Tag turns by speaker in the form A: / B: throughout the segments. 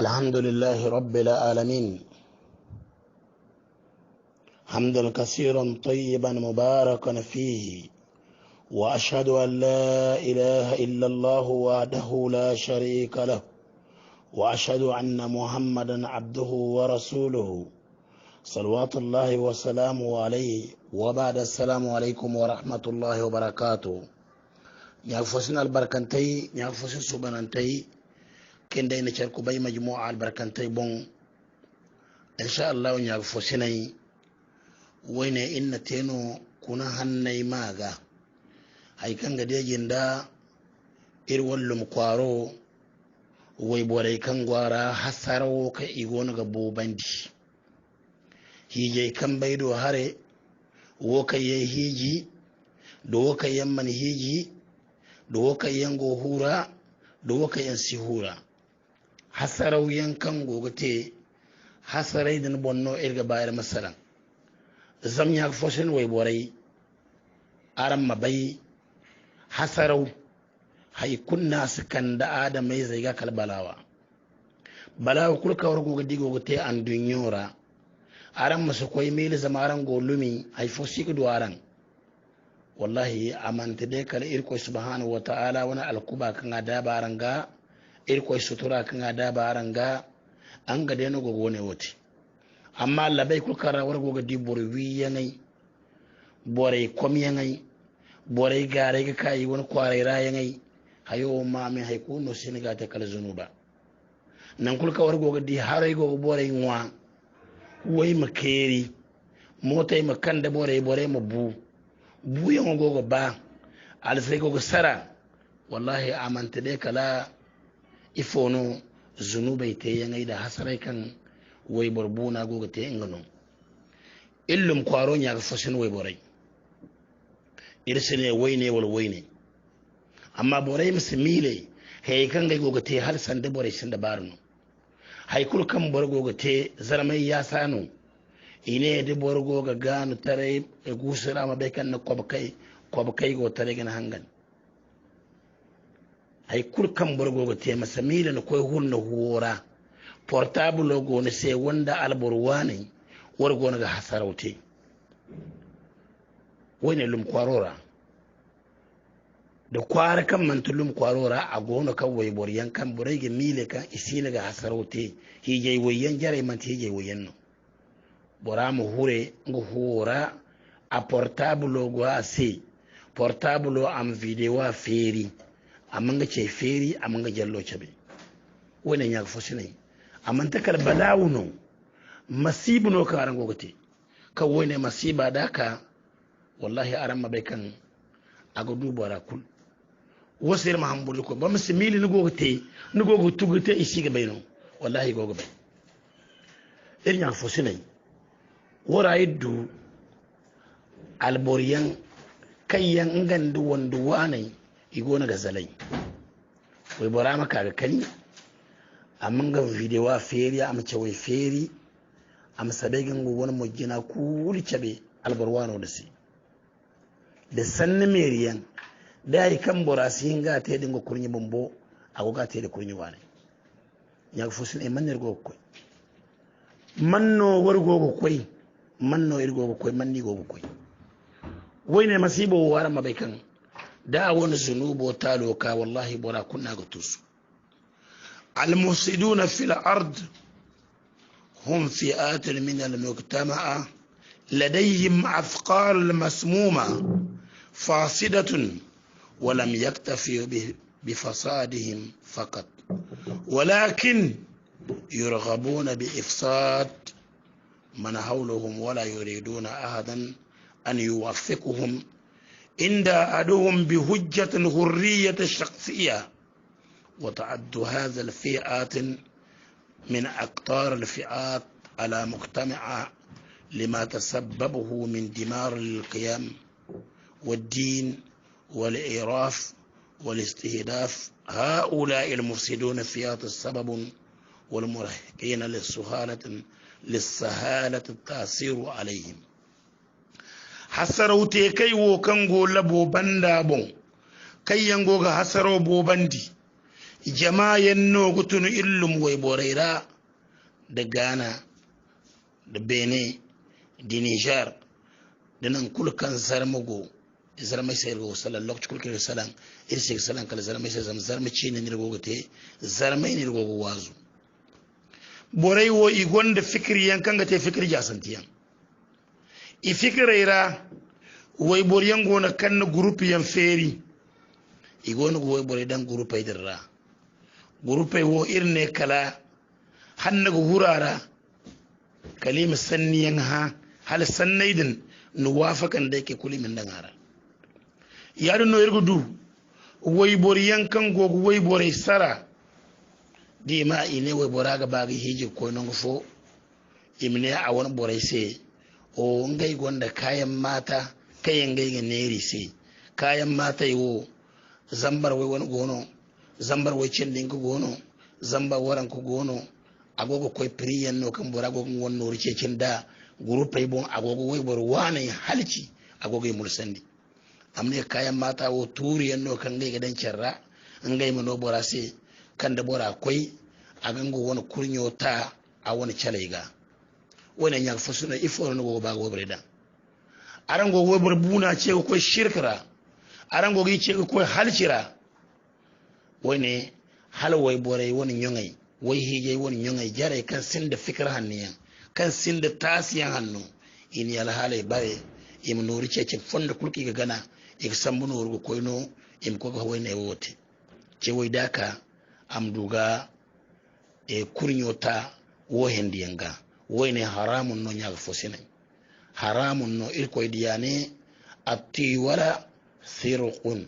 A: الحمد لله رب العالمين حمدا كثيرا طيبا مباركا فيه، وأشهد أن لا إله إلا الله وحده لا شريك له، وأشهد أن محمدا عبده ورسوله صلوات الله وسلامه عليه، وبعد السلام عليكم ورحمة الله وبركاته. ñaag البركانتي ñaag fosin subanantay kende ne cerko bay majmu'a albarkantay bon insha Allah ñaag fosinay wayne inna teno kuna hannay maga hay kanga dejinda ir wallum kwaro way boray kan gwara hasarawo ka igona ga bobandi hije kan baydo hare wo kay hiji do wo kay man hiji do wo kay yango hura do wo kay si hura hasaraw yankan gogote hasarai din bonno irga bayar masalan zamnya fosin way boray aram mabai hasaraw hay kunna sukan da adamai zai ga kalbalawa balawa kulka wargo ga digo gote an dunyora aran masu koy mele zama aran golumi hay fosi ku aran wallahi amante de kala irko subhanahu wa ta'ala wana alkuba kan adaba aranga irko sutura kan adaba aranga an ga deno gogo ne wote amma labai kulka wargo ga dibor wiyanai borai komyanai borai gare ga kai wani kwarai rayanai hayo ma min hay ko no siniga ta kala zunuba nan kulka wargo ga di harai go borai nwa wai makeri mota makan da borai borai ma bu bu yan go ba alsai go sara wallahi amanta de kala ifono zunubai te yangai da hasarai kan wai borbuna go ga te ingano illum kwaro nya ga fosin wai borai irsine waine wal waine amma borai musimile hey kan ga go ga te har san da borai sin da barno haikul kan borgo ga te zarmai ya sanu ine de borgo ga ganu tare e gusura ma be kan na kwabkai go tare gana hangan haikul kan borgo ga te masamila na koy hunna huwora portable go ne se wanda alborwani wargo na ga hasaraute wani lum kwarora da kwara kan mantulum kwarora a gona kan waibor yankan burai ga mile kan isina ga hasaraute hijai wayan jare man hijai wayan no bora mu hure ngu hura a portable go a se portable am video a feri amma ga ce feri amma ga jallo chabe wannan ya fo sinai amma takal balawuno masibu no ka arango gate ka wone masiba daka wallahi aran mabai kan aga dubara kul wasir mahambulu ko ba musimili ni gogo te ni gogo tugute isiga bayno wallahi gogo bay irin ya fosinai wora yiddu alboriyan kayyan ngandu wandu wanai igona gazalai wai bora maka ga kani amma ga video wa feri am ce wai feri am sabegin go wani mujina kuli cabe alborwano da si da sanni meriyan da yi kan borasi hinga ta yi dinga kurnyi bambo a goga ta yi da kurnyi wane ya fi sun imanin gogo kwai manno war gogo kwai manno ir gogo kwai manni gogo kwai wai ne masibo wara mabai kan da wani zunubo ta loka wallahi bora kunna ga tusu al-mufsiduna fil ard hum fi'atun min al-mujtama'a لديهم أفكار مسمومة فاسدة ولم يكتفي بفسادهم فقط ولكن يرغبون بإفساد من حولهم ولا يريدون أحدا أن يوافقهم عند أدوهم بهجة حرية الشخصية. وتعد هذا الفئات من أقطار الفئات على مجتمع لما تسببه من دمار القيم والدين والإعراف والاستهداف. هؤلاء المفسدون فئات السبب والمرهقين للسهالة التأثير عليهم. hasarau te kai wo kan go labo banda bon kai yango ga hasarau bo bandi Jama'a no gutunu illum way boraira da Ghana da Benin da Niger da nan kulkan zarmago zarmai sai go sallan lokaci kulkin salan irse salan kala zarmai sai zam zarmai ce ne nirgo te zarmai ne nirgo wazu borai wo igonda fikri yan kanga te fikri jasantiyan i fikrera way bor yango na kan groupe yan feri igona go way bor dan groupe dirra groupe wo irne kala hanna go hurara kalima sanniyan ha hal sannaidin nuwafakan da yake kulimin dan hara yadu no irgo du way bor yankan go way bor sara di ma ine way boraga bagi hiji ko non fo imne a wani borai sai o ngai gonda kayan mata kayan ngai ga neri sai kayan mata yiwo zambar wai wani gono zambar wai cin dinka gono zambar waran ku gono agogo koi priyan no kan bora agogo won no rice cin da gurupai bon agogo wai bor wani halci agogo mulsandi amne kayan mata wo turiyan no kan ngai ga dan cerra ngai mo no bora sai kan da bora koi agango wani kurnyo ta a wani chalaiga wani ya fasuna ifo no go ba go breda arango go bor buna ce ko shirkra arango gi ce ko halcira wani halwai borai wani nyongai wai hije wani nyongai jare kan sin da fikra hanniyan kan sin da tasiyan hannu in yal halai bare im nori ce ce fonda kulki ga gana ik sambu no go koyno im ko ga wai wote ce wai daka am duga e kurnyota wo hendiyanga woyne haramun no ñaaga fosine haramun no irkoy diyane atti wala sirqun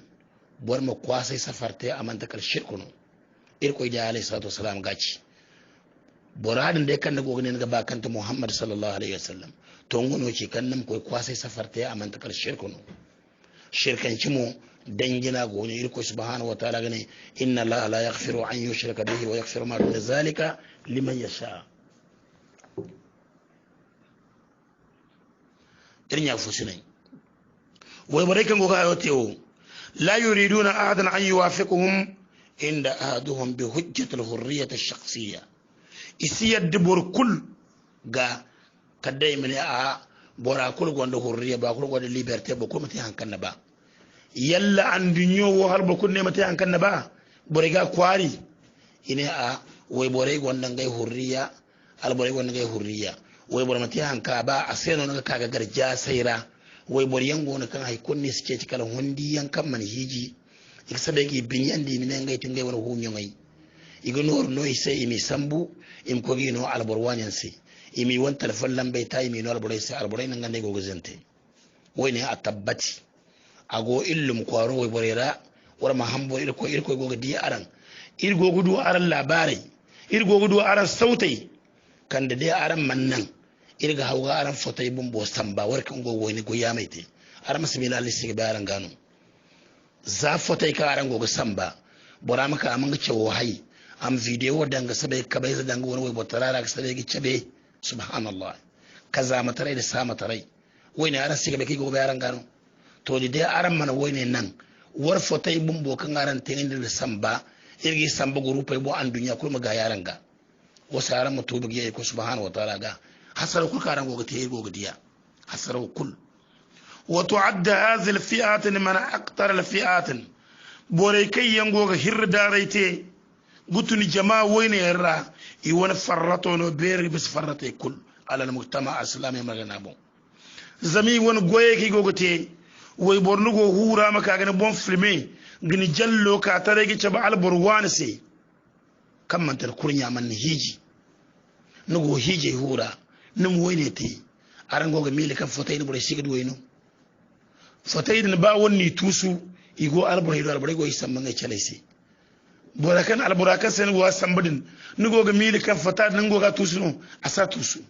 A: borma kwasay safarte amanta kal shirkuno irkoy diya alayhi salatu wassalam gaci boradin de kan go ne ga bakanta Muhammad sallallahu alaihi wasallam to ngono ci kan nam koy kwasay safarte amanta kal shirkuno shirkan ci mo dangina go ne irkoy subhanahu wa ta'ala gane inna allaha la yaghfiru an yushraka bihi wa yaghfiru ma duna zalika liman yasha irin ya fusi ne wai bare kan goga ayo tewo la yuriduna ahadan an yuwafiquhum inda ahaduhum bi hujjati al-hurriyyah ash-shakhsiyya isiya dubur kul ga kadai mene a bora kul gonda hurriya ba kul gonda liberté ba ko mate hankan ba yalla an dunyo wo har ba kun ne mate hankan ba bore ga kwari ine a wai bore gonda ngai hurriya al bore gonda ngai hurriya wai bor mate hanka ba a sai no kaga garja saira wai bor yango na kan hay kunni suke cikal hundi yankan man hiji iksabe gi binyandi mi ngai tingai wala hunyo ngai ignor no ise imi sambu im kogi no albor wanyan si imi won telefon lambe ta imi no albor ise albor nan ngande go gozente wai ne a tabbati ago illum kwaro wai borera war ma hambo irko irko go di aran irgo gudu aran labarai irgo gudu aran sautai kan da dai aran mannan irga hauga aran fotai bumbo samba war kan go wani go ya maite aran masmila alisi ga aran gano za fotai ka aran go samba bora maka amanga cewo hai am video danga sabai kabai za danga wani wai botarara ka sabai gichabe subhanallah kaza matarai da sa matarai wai ne aran siga kai go aran gano to di dai aran mana wai ne nan war fotai bumbo kan aran tin da samba irgi samba gurupai bo an dunya kulma ga yaran ga wasu aran mutu bugi ko subhanahu wa ta'ala ga hasar kul karan go te go diya hasar kul wa tu'adda hadhihi al-fi'at min aqtar al-fi'at bore kai yango ga hirdaraite gutuni jama'a wayne yarra i wani farrato no beri bis farrate kul ala al-mujtama al-islami magana bon zami wani goye ki gogote way bornu go hura maka gani bon filme gani jallo ka tare gi chaba albor wani se kam mantar kurnya man hiji nugo hije hura num wayne te aran goga mili kan fotai ni bore sigid wayno fotai din ba wonni tusu igo albor hido albor go isamma ngai chalese borakan alborakan sen wa sambadin nugo ga mili kan fata nugo ga tusu asa tusu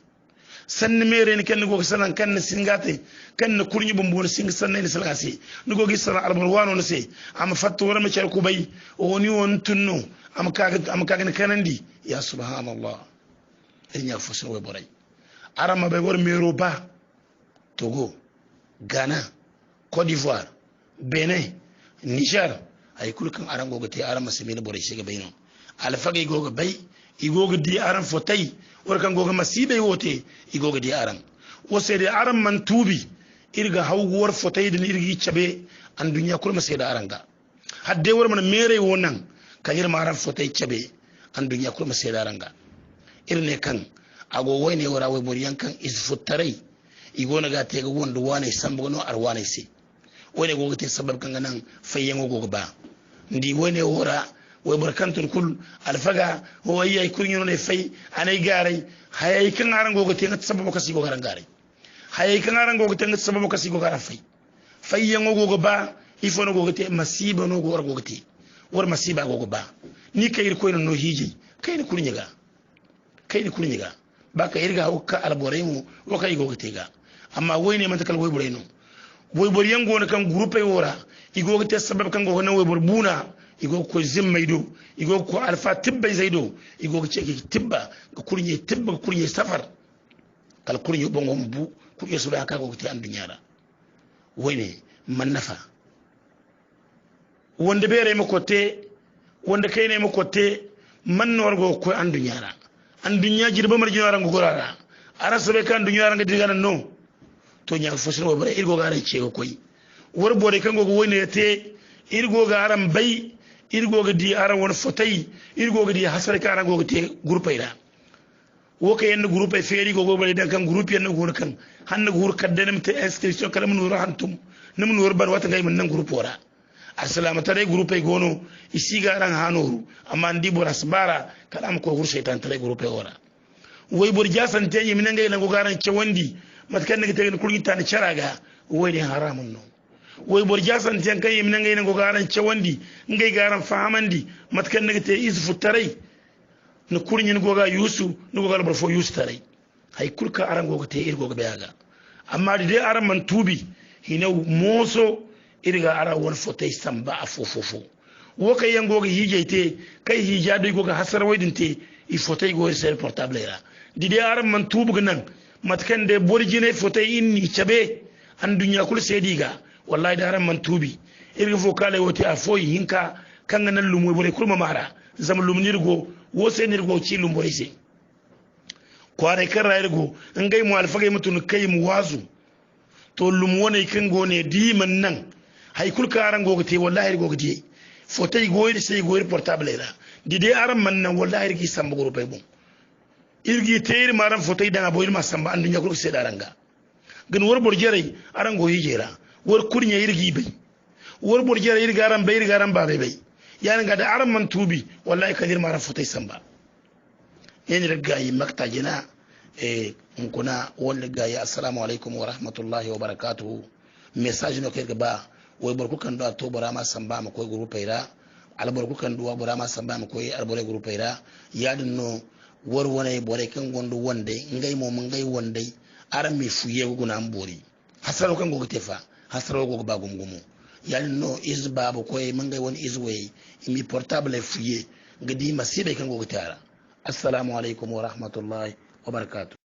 A: sanni mere ni kan nugo sanan kan ni singate kan ni kurnyi bumbon sing sanne ni salgasi nugo gi sana alborwano no se am fatto wala ma char kubay oni won tunno am kaga am kaga ni kanandi ya subhanallah inya fosin we boray arama be wor mero ba Togo, Ghana, Côte d'Ivoire, Benin, Niger ay kul kan arango ga te arama simina boray siga bayno Alfaga igoga bay igoga di aran fotai war kan goga masibe wote igoga di aran wose de aran man tubi irga hawguwar fotai din irgi chabe an dunya kulma sai da aranga hadde war man mere wonan kan irma aran fotai chabe an dunya kulma sai da aranga irne kan ago wayne wara way boriyan kan isfutarai igona ga tega wondu wane sambo no arwane si wone goga te sabab kan nan fayyango goga ba ndi wone wora way barkantun kul alfaga ho ayay kurnyo ne fay anay garay hayay kan aran goga te ngat sababu kasi goga aran garay hayay kan aran goga te ngat sababu kasi goga aran fay fayyango goga ba ifo no goga te masiba no goga goga te war masiba goga ba ni kayir koyno no hiji kayni kurnyiga kayni kurnyiga baka irga hokka alboremu wakay goga te ga amma woyne man takal woy boreno woy bor yango kan groupe wora igoga te sabab kan goga na woy bor buna igo ko zimmaydo igo ko alfa tibba zaido igo ceki tibba ko kurnye tibba ko kurnye safar kal kurnye bongo bu kurnye sura ka ko te andu nyaara wone man nafa wonde bere mo ko te wonde kayne mo ko te man norgo ko andu nyaara andu nyaaji ba mar nyaara ngo gorara ara sobe kan andu nyaara nga digana no to nyaa fosino bare irgo garan cego koy wor bore kango go wone te irgo garan bay irgoga di aran won fotay irgoga di hasare ka aran goga te groupe ira wo ka yenn groupe feri gogo bare dan kan groupe yenn gor kan hanna gur kadde te inscription kala mun wora hantum nim nur ban wata ngay mun nan groupe ora assalamu tare groupe gono isiga aran hanoru amma ndi bora asbara kala am ko gur shaytan tare groupe ora way bor jasan te yimi ngay lango garan cewandi matkan ngi tegen kulgi tan charaga way ni haramun no way bor jasan ten kay yimi ngay nango garan cewandi ngay garan fahamandi matkan ngi te isfu taray no kurnyin goga yusu no goga bor fo yusu taray hay kulka aran goga te irgo ga bayaga amma de aran man tubi hina moso irga ara won fotay samba afofofo wo kay yango ga hijete kay hijado goga hasar waydinte i fotay go ser portable ra dide aran man tubu nan matkan de borjine fotay inni chabe an dunya kul sediga wallahi da aran man tubi irga fo kale wote afoyi hinka kanga nan lumu bore kulma mara zam lumunirgo wo senirgo ci lumbore se kware kan rayirgo ngai mu alfagai mutun kai mu wazu to lumu wone kan gone diman nan hay kulka aran gogo te wallahi gogo te fotay goyir sey goyir portable ra dide aran man nan wallahi irgi samba goro pay bon irgi teyir maran fotay danga boyir ma samba andu nyakul se daranga gan wor bor jere aran go hijera wor kurnya irgi bay wor bor jere irgi aran bay irgi aran babe bay yani ga da aran man tubi wallahi kadir maran fotay samba yani rigayi makta jina e nkuna won gayi assalamu alaikum wa rahmatullahi wa barakatuhu message no kirga ba way bor kukan do to borama samba ma koy groupe ira al bor kukan do borama samba ma koy arbore groupe ira yadin no wor wona bore kan gondo wonde ngai mo ngai wonde aran mi fuye guna ambori hasaro kan go tefa hasaro go ba gumgumu yadin no is babu koy ngai won is way mi portable fuye ngadi masibe kan go tara assalamu alaikum wa rahmatullahi wa barakatuh.